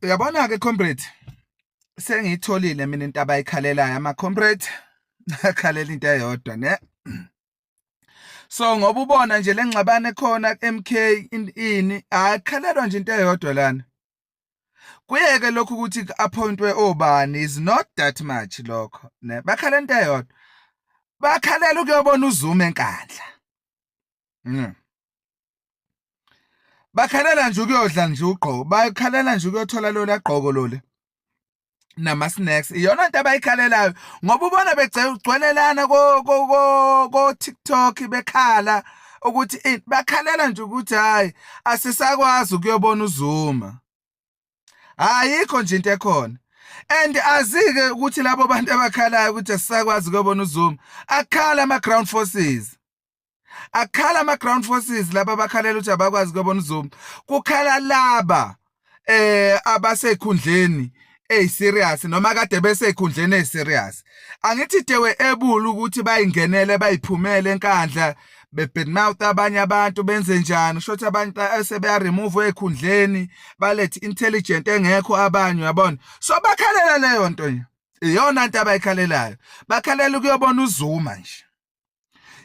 Uyabona ke comrade, sengiyitholile mina into abayikhalelayo ama comrade, akhalela into eyodwa ne. So ngoba ubona nje lengxabano ekhona MK ini akhalelwa nje into eyodwa lana. Kuyeke lokhu ukuthi appointwe obani is not that much lokho ne. Bakhala into eyodwa. Bakhalela ukuyobona uZuma eNkandla. Bakhalela nje ukuyodla nje ugqoko, bakhalela nje ukuyothola lola gqoko lole nama snacks. Iyona into abayikhalelayo ngoba ubona begcwelelana ko ko ko ko TikTok bekhala ukuthi bakhalela nje ukuthi hayi asisakwazi ukuyobona uZuma. Ayikho nje into ekhona. And azike ukuthi labo bantu abakhalayo ukuthi asisakwazi ukuyobona uZuma, akhala ama ground forces. Akhala ama ground forces laba abakhalela ukuthi abakwazi ukubona uZuma. Kukhala laba abasekhundleni eyiserious noma kade besekhundleni eyiserious. Angithi they were able ukuthi bayingenele bayiphumele eNkandla bebadmouth abanye abantu benze njani shothi abantu sebeya remove ekhundleni balethe intelligent engekho abanye, uyabona. So bakhalela leyo nto nje, iyona nto abayikhalelayo, bakhalela ukuyobona uZuma nje.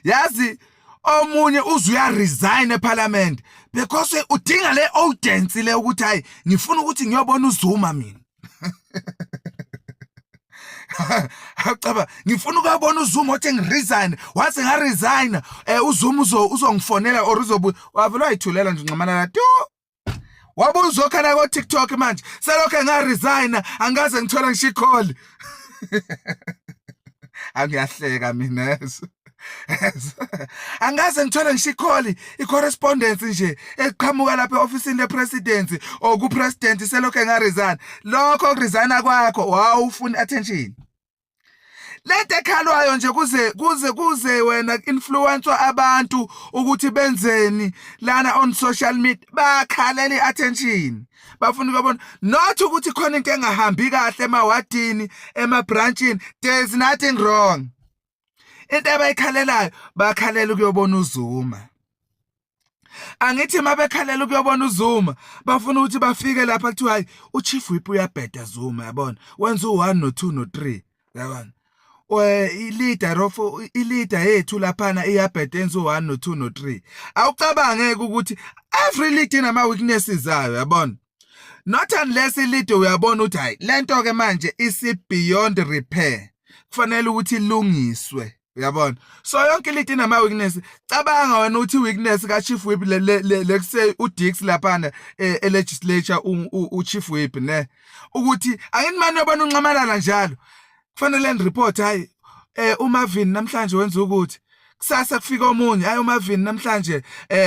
Yazi omunye uze uya resign eParliament because udinga le audience le ukuthi hayi ngifuna ukuthi ngiyobona uZuma mina. Awucaba ngifuna ukuyobona uZuma othi ngiresign, waze nga resign uZuma uzongifonela or uzobu wavela wayithulela nje uNxamalala tu. Wabuza uzokhala ko TikTok manje selokho nga resign angikaze ngithola ngisho i-call. Angiyahleka mina yeso. Angaze ngithole ngisho i-call, i-correspondence nje eqhamuka lapha e-ofisini le-presidency or ku-president selokho nga resign. Lokho kuresigna kwakho wawufuna attention. Lento ekhalwayo nje kuze wena influence abantu ukuthi benzeni lana on social media, bakhalela iattention, bafuna ukubona not ukuthi khona into engahambi kahle emawadini, emabranchini. There is nothing wrong. Into abayikhalelayo, bakhalela ukuyobona uZuma. Angithi mabekhalela ukuyobona uZuma, bafuna ukuthi bafike lapha kuthiwa hayi uchief whip uyabheda Zuma, yabona, wenza u1 no2 no3, yabona, i-leader of i-leader yethu laphana iyabheda, yenza u1 no2 no3. Awucabangeke ukuthi every leader inama weaknesses ayo, yabona, not unless i-leader uyabona ukuthi hayi lento ke manje isi beyond repair, kufanele ukuthi ilungiswe, uyabona. So yonke leader inama weakness. Cabanga wena uthi weakness ka chief whip le let's say uDix laphana e legislature, u chief whip ne, ukuthi angithi manje yobona uNxamalala njalo kufanele ni report, hayi uMarvin namhlanje wenza ukuthi, kusasa kufika omunye, hayi uMarvin namhlanje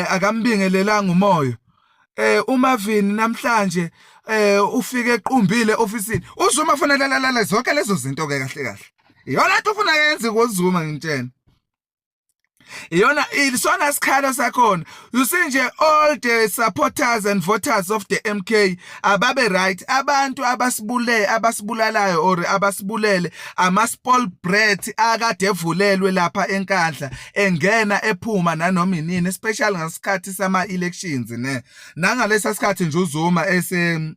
akambingelelanga umoyo, uMarvin namhlanje ufike equmbile officeini uZuma. Fanele lalala zonke lezo zinto ke. Kahle kahle iyona nto ufuna yenze koZuma, ngitshena iyona isona sikhalo sakhona. You see nje, all the supporters and voters of the MK ababe right. Abantu abasibule abasibulalayo or abasibulele ama spoil brat akade evulelwe lapha eNkandla, engena ephuma nanoma inini, especially ngasikhathi sama elections ne nangalesa sikhathi nje uZuma ese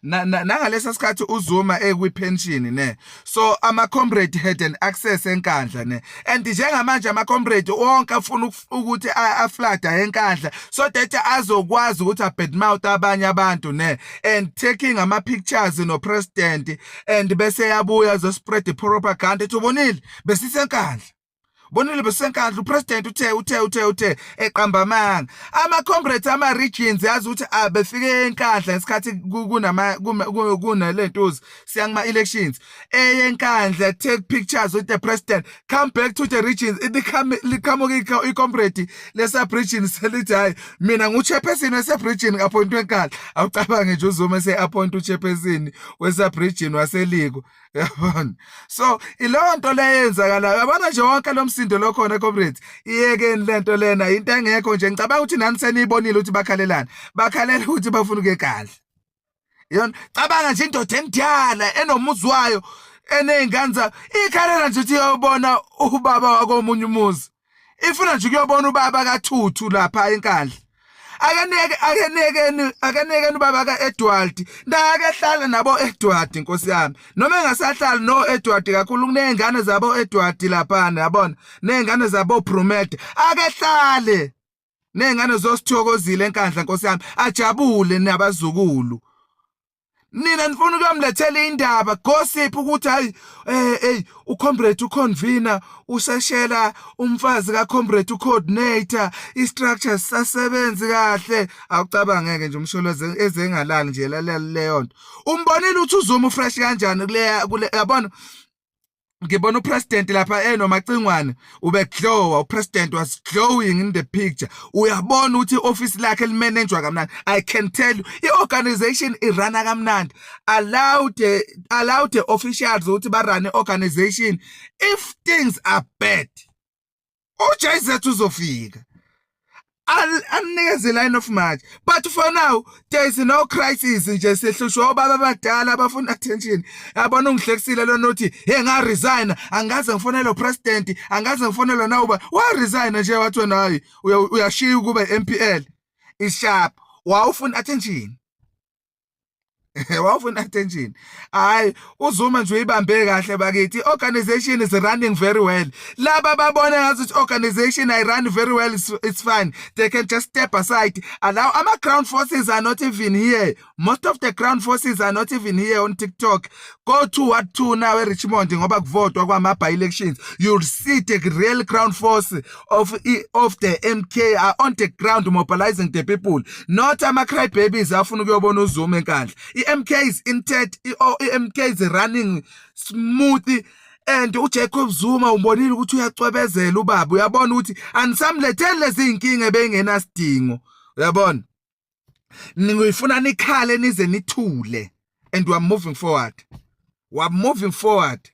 nangalesa sikhathi uZuma ekwi pension ne. So ama comrade had an access eNkandla ne, and njengamanje ama comrade wonke afuna ukuthi aflooda eNkandla so that azokwazi ukuthi a badmouth abanye abantu ne, and taking ama pictures no president, and bese yabuya zo spread propaganda ethi ubonile besiseNkandla, bonile beseNkandla, upresident uthe eqamba amanga. Ama comrades ama regions yazi ukuthi abefike eNkandla ngesikhathi kunama kunelentuzi siya kuma elections eyeNkandla, take pictures with the president, come back to the regions, liqhamuka i-comrade le-sub region selithi hayi mina ngu-chairperson we-sub region appointwe eNkandla. Awucabange nje uZuma ese-appoint u-chairperson we-sub region waseLiko, yabona. So ileyo nto leyenzakalayo, yabona nje, wonke lo msindo lokhona, comrades, iyekeni lento lena, into engekho nje. Ngicabanga ukuthi nani seniyibonile ukuthi bakhalelana, bakhalela ukuthi bafuna ukuye eNkandla. Yona cabanga nje indoda endala enomuzi wayo eney'ngane zayo ikhalela nje ukuthi iyobona ubaba wakomunye umuzi, ifuna nje ukuyobona ubaba kaThuthu lapha eNkandla. Akeneke, akenekeni, akenekeni ubaba kaEdward. Ndake hlala nabo Edward, nkosi yami, noma engasahlali no Edward kakhulu, kunezingane zabo Edward lapha, yabona, nezingane zabo Brumet. Ake hlale nezingane zosithokozile eNkandla, nkosi yami, ajabule nabazukulu. Nina nifuna ukuyomlethela indaba, gossip, ukuthi hayi, hey, ucomrade uconvener useshela umfazi kacomrade ucoordinator, istructure sisasebenzi kahle. Awucabangeke nje uMsholozi ezengalali nje lalela leyo nto. Umbonile ukuthi uZuma ufresh kanjani kule, yabona? Ngibona upresident lapha enoMacingwane, ubeglowa. Upresident was glowing in the picture. Uyabona ukuthi ioffice lakhe limanagwa kamnandi. I can tell you, iorganization iruna kamnandi. Allow the officials ukuthi ba run iorganization. If things are bad, uJZ uzofika anikeze line of march, but for now there is no crisis nje. Sehlushwa obaba abadala abafuna attention, yabona. Ungihlekisile lona uthi, "Hey, nga resign, angaze ngifonele president, angaze ngifonele nawuba." Wa resign nje, wathi wena hayi, uyashiya ukuba MPL is sharp. Wawufuna attention, wawufuna attention. Hayi, uZuma nje uyibambe kahle bakithi. Organization is running very well. Laba babona ngathi organization I run very well, it's fine, they can just step aside, allow ama ground forces are not even here. Most of the ground forces are not even here on TikTok. Go to Ward 2 now eRichmond, ngoba kuvotwa kwama by elections. You'll see the real ground force of the MK are on the ground mobilizing the people, not ama cry babies afuna ukuyobona uZuma eNkandla. iMK is intact, iMK is running smooth, and uJacob Zuma umbonile ukuthi uyacwebezela ubaba. Uyabona ukuthi anisamletheli lezi inkinga ebengenasidingo, uyabona. Ngiyifuna nikhale nize nithule, and we are moving forward, we are moving forward.